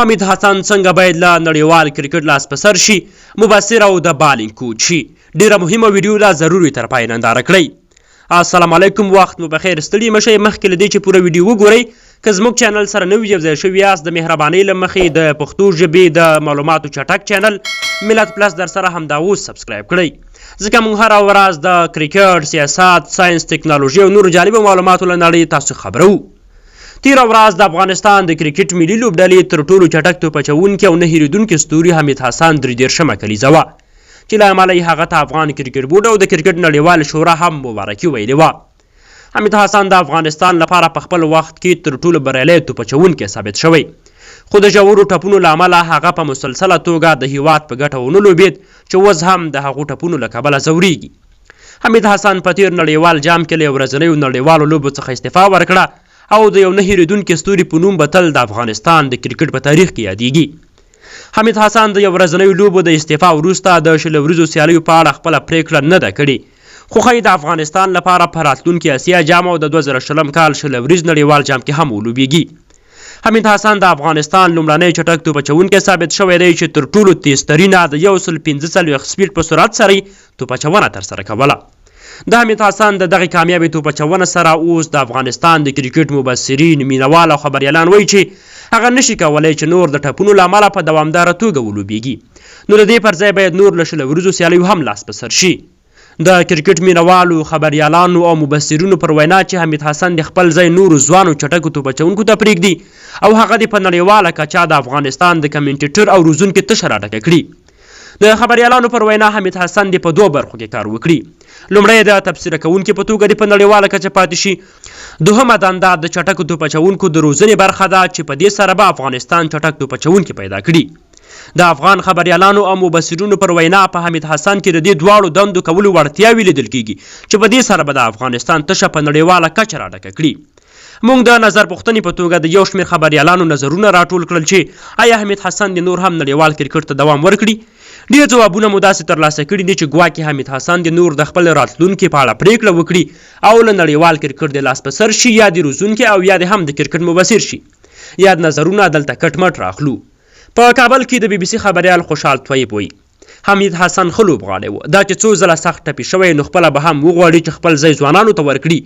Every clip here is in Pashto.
حمید حسن څنګه باید له نړیوال کرکټ لاس په سر شي، مبصر او د بالینګ کوچ شي؟ ډیره مهمه ویډیو ده، ضرور یې تر پای ننداره کړئ. السلام علیکم، وخت مو بخیر، ستړي مه شئ. مخکې له دې چې پوره ویډیو وګورئ، که زموږ چینل سره نوي یوځای شوي یاست، د مهربانۍ له مخې د پښتو ژبې د معلوماتو چټک چینل ملت پلس در سره همدا اوس سبسکرایب کړئ، ځکه موږ هره ورځ د کرکټ، سیاست، ساینس، تکنالوژي او نورو جالبو معلوماتو له نړۍ تاسو خبروو. تیره ورځ د افغانستان د کرکټ ملي لوبډلې تر ټولو چټک توپ اچوونکي او نه هیریدونکي ستوري حمید حسن 33مه کلیزه وه، چې له امله یې هغه ته افغان کرکټ بورډ او د کرکټ نړیوالې شورا هم مبارکي ویلې وه. حمید حسن د افغانستان لپاره په خپل وخت کې تر ټولو بریالی توپ اچوونکی ثابت شوی، خو د ژورو ټپونو له امله هغه په مسلسله توګه د هیواد په ګټه ونه لوبېد، چې اوس هم د هغو ټپونو له کبله ځورېږي. حمید حسن په تېر نړیوال جام کې له یو ورځنیو نړیوالو لوبو څخه استعفا ورکړه او د یو نه هېرېدونکي ستوري په نوم به تل د افغانستان د کرکټ په تاریخ کې یادېږي. حمید حسن د یو ورځنیو لوبو د استعفا وروسته د 20 اوریزو سیالیو په اړه خپله پرېکړه نه ده کړې، خو ښایي د افغانستان لپاره په راتلونکي اسیا جام او د 2020 کال 20 اوریز نړیوال جام کې هم ولوبېږي. حمید حسن د افغانستان لومړنی چټک توپ اچوونکی ثابت شوی دی، چې تر ټولو تیز ترینه د 145 سپیډ په سرعت سره توپ اچونه ترسره کوله. د حمید حسن د دغې کامیابې توپ اچونه سره اوس د افغانستان د کرکټ مبصرین، مینوال او خبریالان وایي چې هغه نشي کولی چې نور د ټپونو له امله په دوامداره توګه ولوبیږي، نو د دې پر ځای باید نور له 20 اوریزو سیالیو هم لاس په سر شي. د کرکټ مینوالو، خبریالانو او مبصرینو پر وینا چې حمید حسن د خپل ځای نورو ځوانو چټکو توپ اچوونکو ته پرېږدي او هغه دې په نړیواله کچه د افغانستان د کمنټیټر او روزونکي تشه راډکه کړي. د خبریالانو پر وینا حمید حسن دې په دوو برخو کې کار وکړي. لومړی د تبصره کوونکي په توګه دې په نړیواله کچه پاتې شي. دوهمه دنده د چټکو توپ اچوونکو د روزنې برخه ده، چې په دې سره به افغانستان چټک توپ اچوونکي پیدا کړي. د افغان خبریالانو او مبصرینو پر وینا په حمید حسن کې د دې دواړو دندو کولو وړتیاوې لیدل کیږي، چې په دې سره به د افغانستان تشه په نړیواله کچه راډکه کړي. موږ د نظر پوښتنې په توګه د یو شمېر خبریالانو نظرونه راټول کړل چې آیا حمید حسن دې نور هم نړیوال کرکټ ته دوام ورکړي؟ ډېر ځوابونه مو داسې ترلاسه کړي دي چې ګواکې حمید حسن دې نور د خپل راتلونکي په اړه پرېکړه وکړي او له نړیوال کرکټ دې لاس په سر شي، یا دې روزونکی او یا دې هم د کرکټ مبصر شي. یاد نظرونه دلته کټ مټ راخلو. په کابل کې د بي بي سي خبریال خوشحال طیب وایي، حمید حسن ښه لوبغاړی و، دا چې څو ځله سخت ټپي شوی نو خپله به هم وغواړي چې خپل ځای ځوانانو ته ورکړي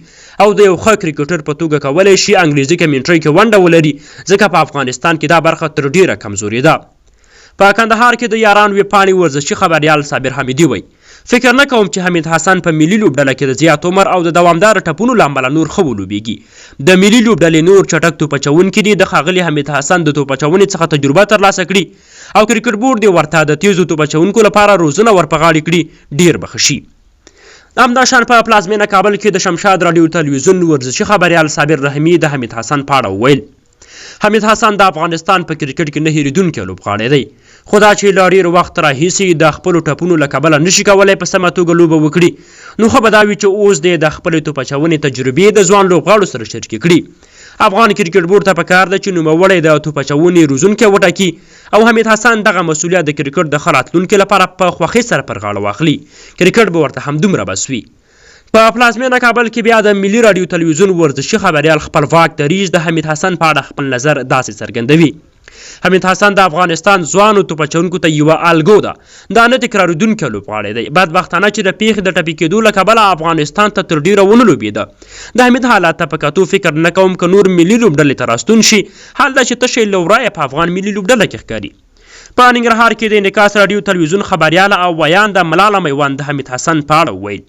او د یو ښه کرکټر په توګه کولی شي انګریزي کمنټرۍ کې ونډه ولري، ځکه په افغانستان کې دا برخه تر ډیره کمزورې ده. په کندهار کې د یاران ویبپاڼې ورزشي خبریال صابر حمیدي وایي، فکر نه کوم چې حمید حسن په ملي لوبډله کې د زیات عمر او د دوامداره ټپونو له امله نور ښه ولوبیږي. د ملي لوبډلې نور چټک توپ اچوونکي دې د ښاغلي حمید حسن د توپ اچونې څخه تجربه ترلاسه کړي او کرکټ بورډ دې ورته د تیزو توپ اچوونکو لپاره روزنه ور په غاړې کړي، ډیر به ښه شي. همداشان په پلازمېنه کابل کې د شمشاد راډیو تلویزیون ورزشي خبریال صابر رحیمي د حمید حسن په اړه وویل، حمید حسن د افغانستان په کرکټ کې نه هېرېدونکی لوبغاړی دی، خو دا چې له ډېر وخت راهیسې د خپلو ټپونو له کبله نشي کولی په سمه توګه لوبه وکړي، نو ښه به دا وي چې اوس دې د خپلې توپ اچونې تجربې د ځوان لوبغاړو سره شریکې کړي. افغان کرکټ بورډ ته پکار ده چې نوموړی د توپ اچونې روزونکی وټاکي او حمید حسن دغه مسولیت د کرکټ د ښه راتلونکي لپاره په خوښۍ سره پر غاړه واخلي، کرکټ به ورته همدومره بس وي. په پلازمېنه کابل کې بیا د ملي راډیو تلویزیون ورزشي خبریال خپلواک دریځ د حمید حسن په اړه خپل نظر داسې څرګندوي، حمید حسن د افغانستان ځوانو توپ اچوونکو ته یوه الګو ده، دا نه تکرارېدونکی لوبغاړی دی، بدبختانه چې د پېښې د ټپي کېدو له کبله افغانستان ته تر ډېره ونه لوبېده. د حمید حالت ته په کتو فکر نه کوم که نور ملي لوبډلې ته راستون شي، حال دا چې تشه یې له ورایه په افغان ملي لوبډله کې ښکاري. په ننګرهار کې د انعکاس راډیو تلویزیون خبریاله او ویانده ملاله میوند د حمید حسن په اړه وویل،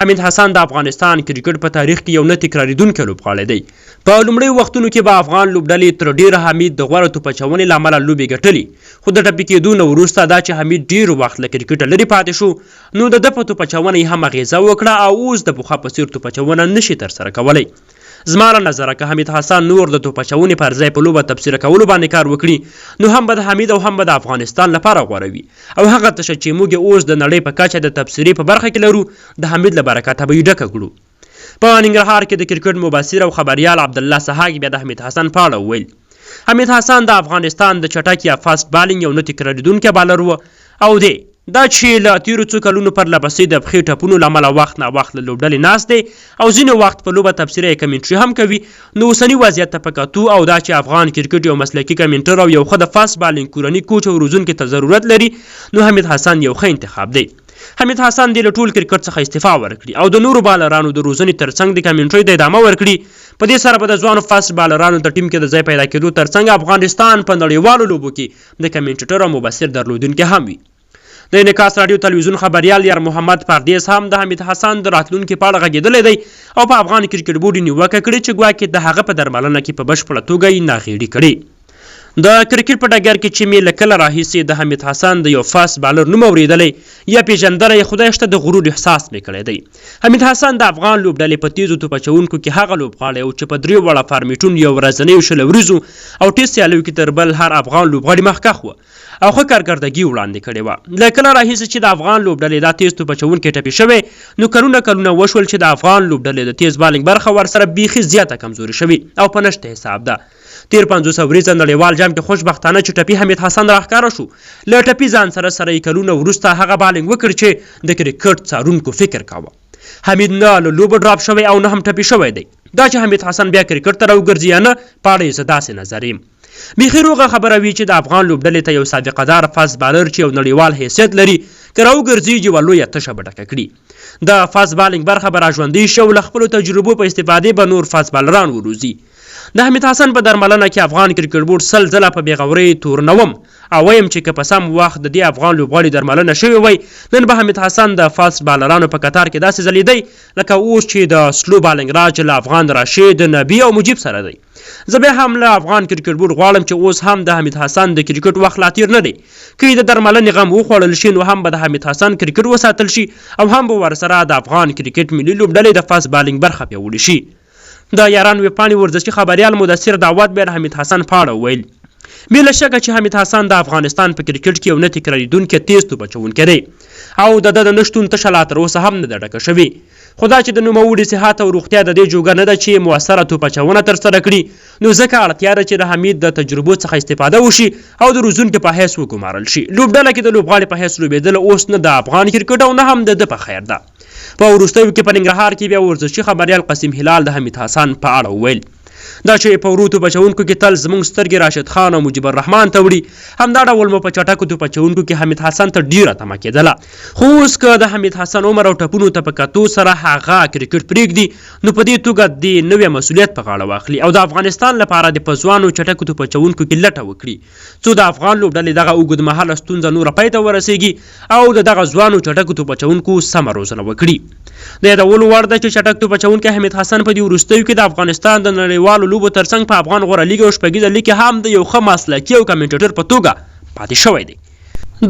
حمید حسن د افغانستان کرکټ په تاریخ کې یو نه تکرارېدونکی لوبغاړی دی. په لومړیو وختونو کې به افغان لوبډلې تر ډېره حمید د غوره توپ اچونې له امله لوبې ګټلې، خو د ټپي کېدو نه وروسته دا چې حمید ډېر وخت له کرکټه لرې پاتې شو، نو د ده په توپ اچونه یې هم اغېزه وکړه او اوس د پخوا په څېر توپ اچونه نه شي ترسره کولی. زما له نظره که حمید حسن نور د توپ اچونې پر ځای په لوبه تبصره کولو باندې کار وکړي، نو هم به د حمید او هم به د افغانستان لپاره غوره وي او هغه تشه چې موږ یې اوس د نړۍ په کچه د تبصرې په برخه کې لرو، د حمید له برکته به یې ډکه کړو. په ننګرهار کې د کرکټ مبصر او خبریال عبدالله سهاک بیا د حمید حسن په اړه وویل، حمید حسن د افغانستان د چټک یا فاسټ بالینګ یو نه تکرارېدونکی بالر و او دی. دا چې له تېرو څو کلونو پرلپسې د پښې ټپونو له امله وخت ناوخت له لوبډلې ناست دی او ځینې وخت په لوبه تبصره یا کمنټري هم کوي، نو اوسني وضعیت ته په کتو او دا چې افغان کرکټ یو مسلکي کمنټر او یو ښه د فاسټ بالینګ کورني کوچ او روزونکي ته ضرورت لري، نو حمید حسن یو ښه انتخاب دی. حمید حسن دې له ټول کرکټ څخه استعفا ورکړي او د نورو بالرانو د روزنې ترڅنګ دې کمنټرۍ ته ادامه ورکړي، په دې سره به د ځوانو فاسټ بالرانو ته ټیم کې د ځای پیدا کېدو ترڅنګ افغانستان په نړیوالو لوبو کې د کمنټیټر او مبصر درلودونکی هم وي. د انعکاس راډیو تلویزیون خبریال یار محمد پردیس هم د حمید حسن د راتلونکي په اړه غږېدلی دی او په افغان کرکټ بورډ یې نیوکه کړې چې ګواکې د هغه په درملنه کې په بشپړه توګه یې ناغېړي کړې. د کرکټ په ډګر کې چې مې له کله راهیسې د حمید حسن د یو فاست بالر نوم اورېدلی یا پېژندلی، خدای شته د غرور احساس مې کړی دی. حمید حسن د افغان لوبډلې په تېزو توپ اچوونکو کې هغه لوبغاړی و چې په درې واړه فارمیټونو، یو ورځنیو، 20 اوریزو او ټېسټ سیالیو کې تر بل هر افغان لوبغاړي مخکښ و. او ښه کارکردګي وړاندې کړې وه. له کله راهیسې چې د افغان لوبډلې دا تېز توپ اچوونکی ټپي شوی، نو کلونه کلونه وشول چې د افغان لوبډلې د تېز بالینګ برخه ورسره بیخي زیاته کمزورې شوې او په نشت حساب ده. تېر 50 اوریزه نړیوال جام کې خوشبختانه چې ټپي حمید حسن راښکاره شو، له ټپي ځان سره سره یې کلونه وروسته هغه بالینګ وکړ چې د کرکټ څارونکو فکر کاوه. حمید نه له لوبو ډراپ شوی او نه هم ټپي شوی دی. دا چې حمید حسن بیا کرکټ ته راوګرځي یا نه، په اړه یې زه داسې نظر یم. بیخي روغه خبره وي چې د افغان لوبډلې ته یو سابقه دار فاست بالر چې یو نړیوال حیثیت لري که راوګرځي یوه لویه تشه به ډکه کړي. د فاست بالینګ برخه به راژوندۍ شي او له خپلو تجربو په استفادې به نور فاست بالران وروزي. د حمید حسن په درملنه کې افغان کرکټ بورډ 100 ځله په بېغورۍ تورنوم او وایم چې که په سم وخت د دې افغان لوبغاړي درملنه شوې وای نن به حمید حسن د فاست بالرانو په کتار کې داسې ځلېدی لکه اوس چې د سلو بالینګ راج له افغان راشد، نبي او مجیب سره دی. زه بیا هم له افغان کرکټ بورډ غواړم چې اوس هم د حمید حسن د کرکټ وخت لا تیر نه دی. که یې د درملنې غم وخوړل شي نو هم به د حمید حسن کرکټ وساتل شي او هم به ورسره د افغان کرکټ ملي لوبډلې د فاست بالینګ برخه پیاوړې شي. د یاران ویبپاڼې ورزشي خبریال مدثر دعوت بیا د حمید حسن په اړه وویل، بې له شکه چې حمید حسن د افغانستان په کرکټ کې یو نه تکراریدونکی تیز توپ اچوونکی دی او د ده د نشتون تشه لا تر اوسه هم نه ده ډکه شوې. خو دا چې د نوموړي صحت او روغتیا د دې جوګه نه ده چې موثره توپ اچونه ترسره کړي، نو ځکه اړتیا ده چې د حمید د تجربو څخه استفاده وشي او د روزونکي په حیث وګمارل شي. لوبډله کې د لوبغاړي په حیث لوبېدل اوس نه د افغان کرکټ او نه هم د ده په خیر ده. په وروستیو کې په ننګرهار کې بیا ورزشي خبریال قسیم هلال د حمید حسن په اړه وویل، دا چې په ورو توپ اچوونکو کې تل زموږ سترګې راشد خان او مجیب الرحمن ته وړي، همدا ډول مو په چټکو توپ اچوونکو کې حمید حسن ته ډیره تمه کېدله، خو اوس که د حمید حسن عمر او ټپونو ته په کتو سره هغه کرکټ پرېږدي، نو په دې توګه دې نوی مسولیت په غاړه واخلي او د افغانستان لپاره دې په ځوانو چټکو توپ اچوونکو کې لټه وکړي، څو د افغان لوبډلې دغه اوږدمهاله ستونزه نوره پای ته ورسېږي او د دغه ځوانو چټکو توپ اچوونکو سمه روزنه وکړي. د یادولو وړ ده چې چټک توپ اچوونکی حمید حسن په دې وروستیو کې د افغانستان د نړیوالو لوبو ترڅنګ په افغان غوره لیګ او شپږیزه لیګ کې هم د یو ښه مسلکي او کمنټیټر په توګه پاتې شوی دی.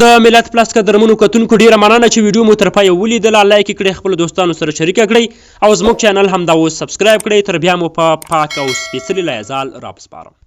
د ملت پلس قدرمنو کتونکو ډیره مننه چې ویډیو مو تر پایه ولیدله. لایک یې کړئ، خپلو دوستانو سره شریکه کړئ او زموږ چینل همدا اوس سبسکرایب کړئ. تر بیا مو په پاک او سپیڅلي لایزال رب سپارم.